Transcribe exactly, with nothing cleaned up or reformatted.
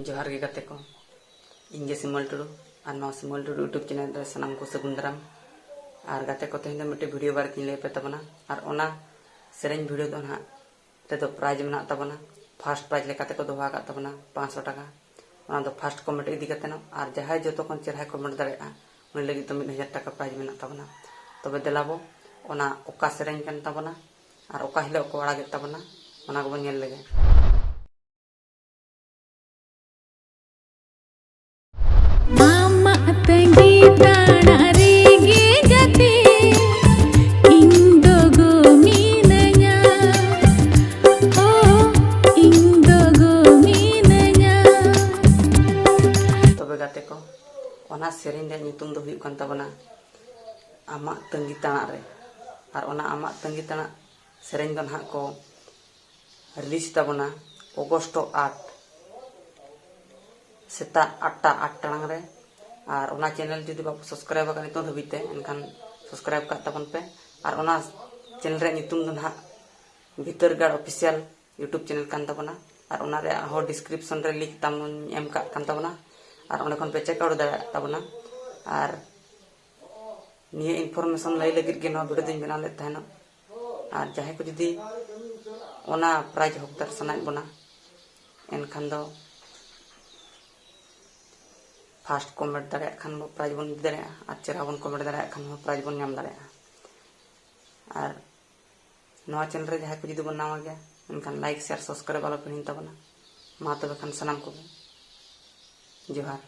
ᱡᱚᱦᱟᱨ ᱜᱮ ᱜᱟᱛᱮ ᱠᱚ, ᱤᱧ ᱜᱮ ᱥᱤᱢᱚᱞ ᱴᱩᱰᱩ᱾ ᱟᱨ ᱱᱚᱣᱟ ᱥᱤᱢᱚᱞ ᱴᱩᱰᱩ YouTube ᱪᱮᱱᱮᱞ ᱨᱮ ᱥᱟᱱᱟᱢ ᱠᱚ ᱥᱟᱹᱜᱩᱱ ᱫᱟᱨᱟᱢ᱾ ᱟᱨ ᱜᱟᱛᱮ ᱠᱚ, ᱛᱮᱦᱮᱧ ᱫᱚ ᱢᱤᱫᱴᱮᱱ ᱵᱷᱤᱰᱤᱭᱳ ᱵᱟᱨᱮᱛᱤᱧ ᱞᱟᱹᱭ ᱟᱯᱮ ᱛᱟᱵᱚᱱᱟ᱾ ᱟᱨ ᱚᱱᱟ ᱥᱮᱨᱮᱧ ᱵᱷᱤᱰᱤᱭᱳ ᱫᱚ ᱱᱟᱦᱟᱜ ᱨᱮᱫᱚ ᱯᱨᱟᱭᱤᱡᱽ ᱢᱮᱱᱟᱜ ᱛᱟᱵᱚᱱᱟ᱾ ᱯᱷᱟᱥᱴ ᱯᱨᱟᱭᱤᱡᱽ ᱞᱮᱠᱟᱛᱮ ᱠᱚ ᱫᱚᱦᱚ ᱟᱠᱟᱫ ᱛᱟᱵᱚᱱᱟ ᱯᱟᱸᱪᱥᱚ ᱴᱟᱠᱟ᱾ ᱚᱱᱟ ᱫᱚ ᱯᱷᱟᱥᱴ ᱠᱚᱢᱮᱱᱴ ᱤᱫᱤ ᱠᱟᱛᱮ ᱱᱟᱜ, ᱟᱨ ᱡᱟᱦᱟᱸᱭ ᱡᱚᱛᱚ ᱠᱷᱚᱱ ᱪᱮᱦᱨᱟᱭ ᱠᱚᱢᱮᱱᱴ ᱫᱟᱲᱮᱭᱟᱜᱼᱟ, ᱩᱱᱤ ᱞᱟᱹᱜᱤᱫ ᱫᱚ ᱢᱤᱫ ᱦᱟᱡᱟᱨ ᱴᱟᱠᱟ ᱯᱨᱟᱭᱤᱡᱽ ᱢᱮᱱᱟᱜ ᱛᱟᱵᱚᱱᱟ᱾ ᱛᱚᱵᱮ ᱫᱮᱞᱟ ᱵᱚ, ᱚᱱᱟ ᱚᱠᱟ ᱥᱮᱨᱮᱧ ᱠᱟᱱ ᱛᱟᱵᱚᱱᱟ ᱟᱨ ᱚᱠᱟ ᱦᱤᱞᱳᱜ ᱠᱚ ᱟᱲᱟᱜᱮᱫ ᱛᱟᱵᱚᱱᱟ, ᱚᱱᱟ ᱜᱮᱵᱚᱱ ᱧᱮᱞ ᱞᱮᱜᱮ᱾ ᱟᱢᱟᱜ ᱛᱟᱺᱜᱤ ᱛᱟᱲᱟᱜ ᱨᱮᱜᱮ ᱜᱟᱛᱮ, ᱤᱧ ᱫᱚ ᱜᱚ ᱢᱤᱱᱟᱹᱧᱟ᱾ ᱳ, ᱤᱧ ᱫᱚ ᱜᱚ ᱢᱤᱱᱟᱹᱧᱟ᱾ ᱛᱚᱵᱮ ᱜᱟᱛᱮ ᱠᱚ, ᱚᱱᱟ ᱥᱮᱨᱮᱧ ᱨᱮᱭᱟᱜ ᱧᱩᱛᱩᱢ ᱫᱚ ᱦᱩᱭᱩᱜ ᱠᱟᱱ ᱛᱟᱵᱚᱱᱟ ᱟᱢᱟᱜ ᱛᱟᱺᱜᱤ ᱛᱟᱲᱟᱜ ᱨᱮ᱾ ᱟᱨ ᱚᱱᱟ ᱟᱢᱟᱜ ᱛᱟᱺᱜᱤ ᱛᱟᱲᱟᱜ ᱥᱮᱨᱮᱧ ᱫᱚ ᱱᱟᱦᱟᱜ ᱠᱚ ᱨᱤᱞᱤᱡᱽ ᱛᱟᱵᱚᱱᱟ ᱚᱜᱚᱥᱴ ᱟᱴ, ᱥᱮᱛᱟᱜ ᱟᱴᱴᱟ ᱟᱴ ᱴᱟᱲᱟᱝ ᱨᱮ᱾ ᱟᱨ ᱚᱱᱟ ᱪᱮᱱᱮᱞ ᱡᱩᱫᱤ ᱵᱟᱯᱮ ᱥᱟᱵᱥᱠᱨᱟᱭᱤᱵ ᱟᱠᱟᱫ ᱱᱤᱛᱚᱜ ᱫᱷᱟᱹᱵᱤᱡ ᱛᱮ, ᱮᱱᱠᱷᱟᱱ ᱥᱟᱵᱥᱠᱨᱟᱭᱤᱵ ᱠᱟᱜ ᱛᱟᱵᱚᱱ ᱯᱮ᱾ ᱟᱨ ᱚᱱᱟ ᱪᱮᱱᱮᱞ ᱨᱮᱭᱟᱜ ᱧᱩᱛᱩᱢ ᱫᱚ ᱱᱟᱦᱟᱜ ᱵᱷᱤᱛᱟᱹᱨ ᱜᱟᱲ ᱚᱯᱷᱤᱥᱤᱭᱟᱞ YouTube ᱪᱮᱱᱮᱞ ᱠᱟᱱ ᱛᱟᱵᱚᱱᱟ᱾ ᱟᱨ ᱚᱱᱟ ᱨᱮᱭᱟᱜ ᱦᱚᱸ ᱰᱤᱥᱠᱨᱤᱯᱥᱚᱱ ᱨᱮ ᱞᱤᱝᱠ ᱛᱟᱵᱚᱱ ᱮᱢ ᱠᱟᱜ ᱠᱟᱱ ᱛᱟᱵᱚᱱᱟ, ᱟᱨ ᱚᱸᱰᱮ ᱠᱷᱚᱱ ᱯᱮ ᱪᱮᱠ ᱟᱣᱩᱴ ᱫᱟᱲᱮᱭᱟᱜ ᱛᱟᱵᱚᱱᱟ᱾ ᱟᱨ ᱱᱤᱭᱟᱹ ᱤᱱᱯᱷᱚᱨᱢᱮᱥᱚᱱ ᱞᱟᱹᱭ ᱞᱟᱹᱜᱤᱫ ᱜᱮ ᱱᱚᱣᱟ ᱵᱷᱤᱰᱤᱭᱳ ᱫᱚᱧ ᱵᱮᱱᱟᱣ ᱞᱮᱫ ᱛᱟᱦᱮᱱᱟ᱾ ᱟᱨ ᱡᱟᱦᱟᱸᱭ ᱠᱚ ᱡᱩᱫᱤ ᱚᱱᱟ ᱯᱨᱟᱭᱤᱡᱽ ᱦᱚᱠᱫᱟᱨ ᱥᱟᱱᱟᱭᱮᱫ ᱵᱚᱱᱟ, ᱮᱱᱠᱷᱟᱱ ᱫᱚ ᱯᱷᱟᱥᱴ ᱠᱚᱢᱮᱱᱴ ᱫᱟᱲᱮᱭᱟᱜ ᱠᱷᱟᱱ ᱵᱚ ᱯᱨᱟᱭᱤᱡᱽ ᱵᱚᱱ ᱤᱫᱤ ᱫᱟᱲᱮᱭᱟᱜᱼᱟ, ᱟᱨ ᱪᱮᱦᱨᱟ ᱵᱚᱱ ᱠᱚᱢᱮᱱᱴ ᱫᱟᱲᱮᱭᱟᱜ ᱠᱷᱟᱱ ᱦᱚᱸ ᱯᱨᱟᱭᱤᱡᱽ ᱵᱚᱱ ᱧᱟᱢ ᱫᱟᱲᱮᱭᱟᱜᱼᱟ᱾ ᱟᱨ ᱱᱚᱣᱟ ᱪᱮᱱᱮᱞ ᱨᱮ ᱡᱟᱦᱟᱸᱭ ᱠᱚ ᱡᱩᱫᱤ ᱵᱚᱱ ᱱᱟᱣᱟ ᱜᱮᱭᱟ, ᱮᱱᱠᱷᱟᱱ ᱞᱟᱭᱤᱠ, ᱥᱮᱭᱟᱨ, ᱥᱟᱵᱥᱠᱨᱟᱭᱤᱵ ᱟᱞᱚ ᱯᱮ ᱦᱤᱲᱤᱧ ᱛᱟᱵᱚᱱᱟ᱾ ᱢᱟ ᱛᱚᱵᱮ ᱠᱷᱟᱱ ᱥᱟᱱᱟᱢ ᱠᱚᱜᱮ ᱡᱚᱦᱟᱨ᱾